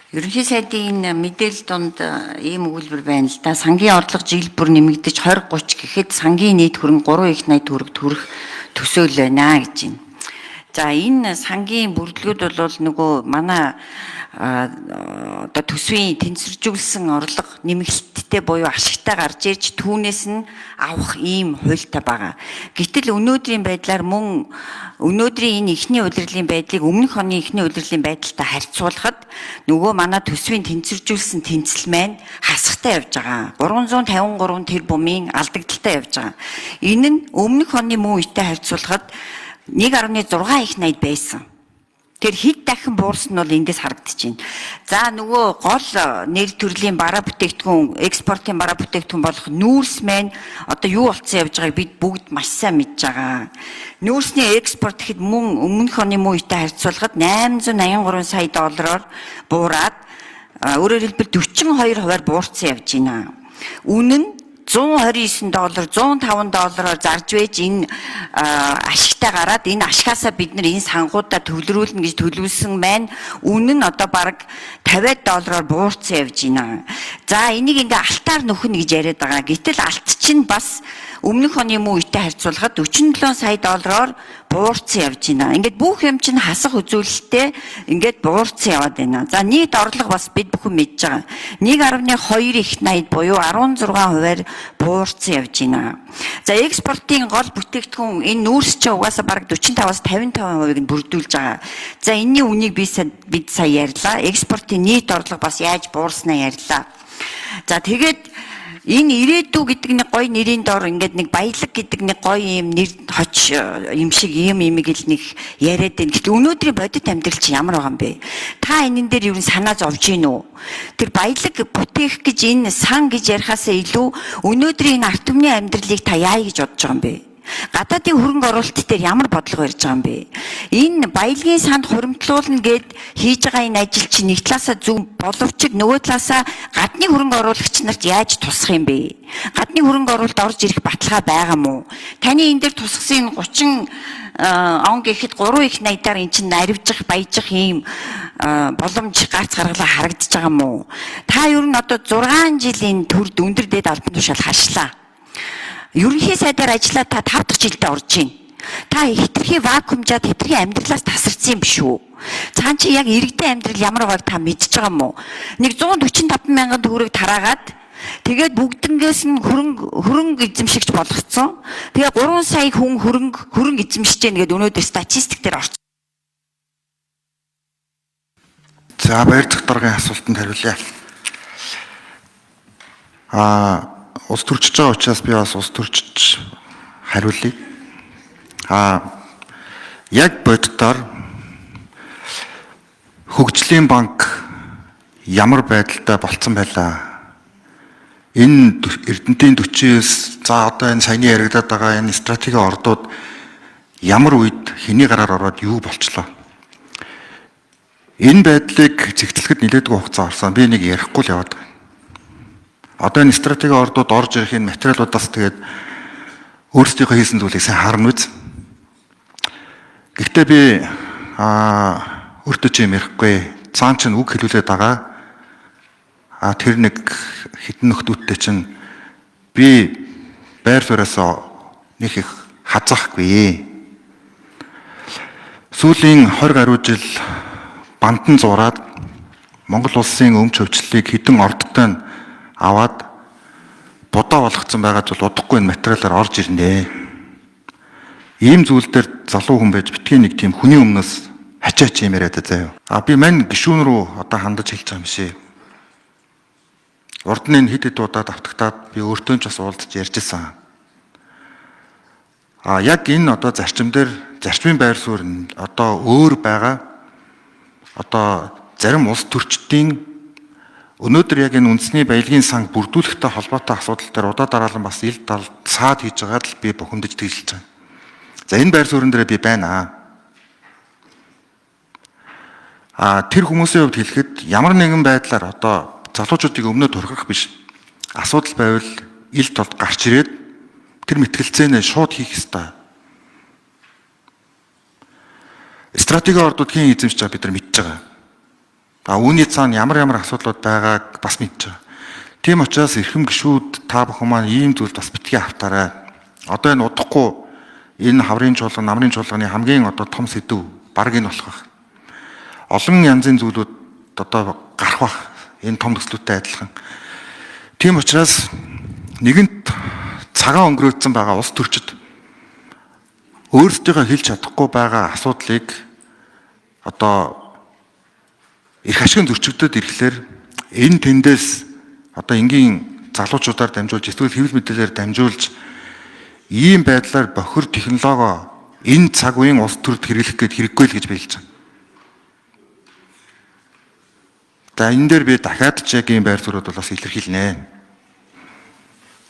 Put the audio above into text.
Ерөнхий сайдын энэ мэдээлэл донд ийм өгүүлбэр байна л да. Сангийн орлого жил бүр нэмэгдэж 20 30 гэхэд сангийн нийт хөрөнгө 3 их 80 төгрөг төрөх төсөөл байна гэж байна. За, энэ сангийн бүрдлгүүд бол нөгөө манай одоо төсвийн тэнцвэржүүлсэн орлого нэмэгдэлттэй буюу ашигтай гарч ирж түүнээс нь авах ийм хуультай байгаа. Гэтэл өнөөдрийн байдлаар мөн өнөөдрийн энэ эхний улирлын байдлыг өмнөх оны эхний улирлын байдалтай харьцуулахад нөгөө манай төсвийн тэнцвэржүүлсэн тэнцэл маань хасахтай явж байгаа. 353 тэрбумын алдагдaltaй явж байгаа. Энэ нь өмнөх оны мөн үетэй харьцуулахад 1.6 их 80 байсан. Тэр хэд дахин буурсан нь бол эндээс харагдаж байна. За, нөгөө гол нэр төрлийн бараа бүтээгдэхүүн, экспортын бараа бүтээгдэхүүн болох нүүрс маань одоо юу болцсон явж байгааг бид бүгд маш сайн мэдж байгаа. Нүүрсний экспорт гэхэд мөн өмнөх оны мөн үетэй харьцуулахад 883 сая доллараар буураад, өөрөөр хэлбэл 42 хувиар буурсан явж байна. Үнэн нь 129 доллар, 105 доллараар зарж байж энэ ашигтай гараад, энэ ашгаасаа бид нар энэ сангуудаа төвлөрүүлнэ гэж төлөвлөсөн маань үнэн нь одоо бараг 50 доллараар буурсан явж байна. За, энийг ингээ алтаар нөхнө гэж яриад байгаа. Гэтэл алт чинь бас өмнөх оны мөн үетэй харьцуулахад 47 сая доллараар буурсан явж байна. Ингээд бүх юм чинь хасах үзүүлэлттэй ингээд буурсан яваад байна. За, нийт орлого бас бид бүхэн мэдж байгаа. 1.2 их 80 буюу 16 хувиар буурсан явж байна. За, экспортын гол бүтээгдэхүүн энэ нүүрс чинь угаасаа бараг 45-аас 55%-ыг нь бүрдүүлж байгаа. За, энэний үнийг би бид сая ярьлаа. Экспортын нийт орлого бас яаж буурснаа ярьлаа. За, тэгээд энэ ирээдүй гэдэг нэг гоё нэрийн дор ингээд нэг баялаг гэдэг нэг гоё юм нэр хоч юм шиг юм имийг л нэг яриад байна. Гэтэл өнөөдрийн бодит амьдрал чинь ямар байгаа юм бэ? Та энэн дээр юу санаа зовж гин үү? Тэр баялаг бүтээх гэж энэ сан гэж ярихаасаа илүү өнөөдрийн энэ ард түмний амьдралыг та яая гэж бодож байгаа юм бэ? Гадаадын хөрөнгө оруулалт дээр ямар бодлого ярьж байгаа юм бэ? Энэ баялагын санд хуримтлуулна гэд хийж байгаа энэ ажил чинь нэг талаасаа зөв боловч нөгөө талаасаа гадны хөрөнгө оруулагч нарт яаж тусах юм бэ? Гадны хөрөнгө оруулалт орж ирэх баталгаа байгаа мó? Таны энэ дээр тусгасан энэ 30 он гэхэд 3 их 80-аар эн чинь аривжих, баяжих ийм боломж гарц гаргалаа харагдаж байгаа мó? Та ер нь одоо 6 жилийн төрд өндөр дээд албан тушаал хашлаа. Ерөнхий сайдаар ажиллаа та 5 дахь жилдээ орж байна. Та хэтэрхий вакуумжаад хэтэрхий амьдралаас тасарсан юм биш үү? Цаан чи яг иргэдийн амьдрал ямар байгааг та мэдж байгаа юм уу? Нэг 145 мянган төгрөг тараагаад, тэгээд бүгднгээс нь хөрөнгө эзэмшигч болгоцсон. Тэгээ 3 сая хүн хөрөнгө эзэмшиж гэнэ гэдээ өнөөдөр статистик дээр орсон. За, баяр захдаргын асуултанд хариулъя. Улс төрчж байгаа учраас би бас улс төрчж хариулъя. Яг боддоор хөгжлийн банк ямар байдалтай болцсон байлаа? Энэ Эрдэнтийн 49, за, одоо энэ саяны яригадаад байгаа энэ стратегийн ордууд ямар үед хэний гараар ороод юу болчлоо? Энэ байдлыг зэгцлэхэд нэлээдгүй хугацаа орсон. Би нэг ярихгүй л яваад байна. Одоо энэ стратегийн ордууд орж ирэх энэ материалуудаас тэгээд өөрсдийнхөө хийсэн зүйлийг сайн харна үз. Гэхдээ би өөртөө ч юм ярихгүй. Цаан чинь үг хэлүүлээд байгаа. Тэр нэг хэдэн нөхдүүдтэй чинь би байр сууриасаа нэг их хазаахгүй. Сүүлийн 20 гаруй жил бандан зураад Монгол улсын өмч хөвчлөлийг хэдэн ордтой нь аваад будаа болгоцсон байгаа зүйл удахгүй энэ материалаар орж ирнэ. Ийм зүйл дээр залуу хүн байж битгий нэг тийм хүний өмнөөс хачаач юм яриад заяа. Би мань гишүүн рүү одоо хандаж хэлж байгаа юм шээ. Урд нь энэ хэд хэд удаа давтагтаад би өөртөө ч бас уулзаж ярьж исэн. Яг энэ одоо зарчим дээр, зарчмын байр суурь нь одоо өөр байгаа. Одоо зарим улс төрчдийн өнөөдөр яг энэ үндэсний баялагын сан бүрдүүлэхтэй холбоотой асуудал дээр удаа дараалан бас ил тал саад хийж байгаад л би бухимдаж тэглэж байгаа. За, энэ байр суурин дээр би байна. Тэр хүмүүсийн хувьд хэлэхэд ямар нэгэн байдлаар одоо залуучуудыг өмнөө турхих биш. Асуудал байвал ил толд гарч ирээд тэр мэтгэлцээнээ шууд хийх ёстой. Стратегийн ордууд хэн эзэмшиж байгаа бид нар мэдж байгаа. А үүний цаана ямар ямар асуудлууд байгааг бас мэдж байгаа. Тийм учраас эрхэм гишүүд та бүхэн маань ийм зүйлд бас битгий автаарай. Одоо энэ удахгүй энэ хаврын чуулган, намрын чуулганы хамгийн одоо том сэдв баг энэ болох байх. Олон янзын зүйлүүд одоо гарах бах. Энэ том төслүүдтэй адилхан. Тийм учраас нэгэнт цагаан өнгөрөөдсөн байгаа улс төрчид өөрсдийнхөө хэлж чадахгүй байгаа асуудлыг одоо эрх ашигын зөрчигдөд ирэхлээр энэ тэндээс одоо энгийн залуучуудаар дамжуулж эсвэл хэвлэл мэдээлэлээр дамжуулж ийм байдлаар бохир технологи энэ цаг үеийн улс төрд хэрэглэх гээд хэрэггүй л гэж биелж байгаа. За энэ дээр би дахиад ч яг ийм байр суурьуд бол бас илэрхийлнэ.